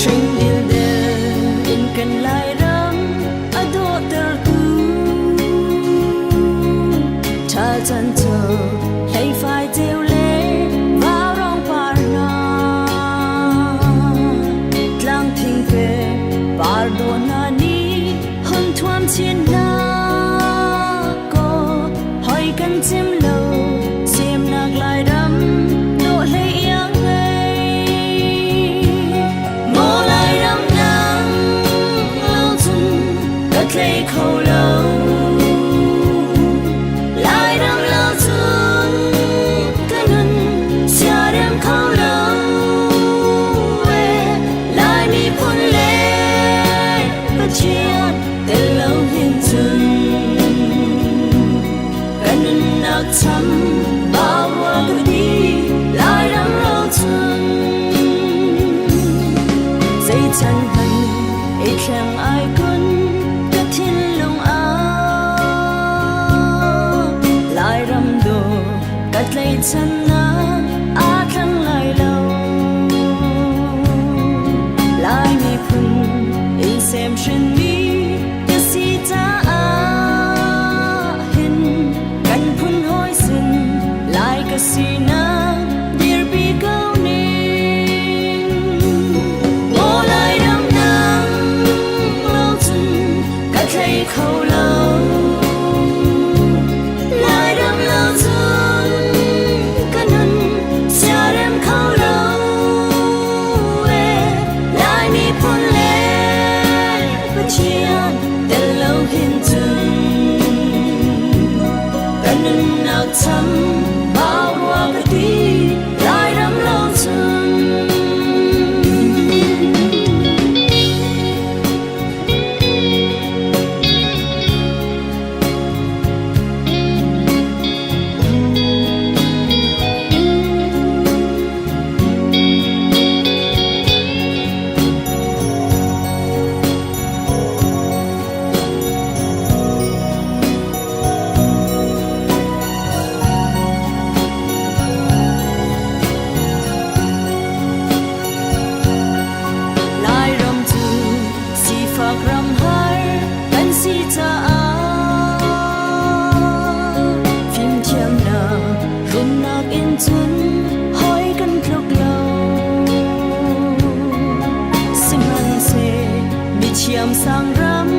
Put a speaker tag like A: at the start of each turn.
A: Hring dildel in kan Lairam a dawhtertu Ṭhal chan cu hleifai ceu le vaurawng par hna Tlang thingpe par dawh hna nih hun thuam chin hna kaw hoi kan cim lo semnak Lairam dawh hlei iang ngei Maw Lairam nang lo cun ka tlei kho lo Lairam lo cun ka nun siarem kho lo e Lai miphun le Pathian tel lo hin cun ka nunnak cham bawa ka ti Lairam ro cun zei chan hmanh i thleng ai kun ka thinlung ah Lairam do ka tlaihchannak aa thleng lai lo Lai miphun in semhrinmi ka si caah hin kan phun hawi sin Lai ka sinak dirpi ko ning Maw Lairam nang lo cun ka thlei kho lo Lairam lo cun ka nun siarem kho lo e Lai miphun le Pathian tel lo hin cun ka nunnak cham bau ka ti Lairam lo cun. Lairam cu sifak ram har kan si caah fimthiamnak rumnak in cun hawi kan tluk lo. Sihmanhseh mithiam sang ram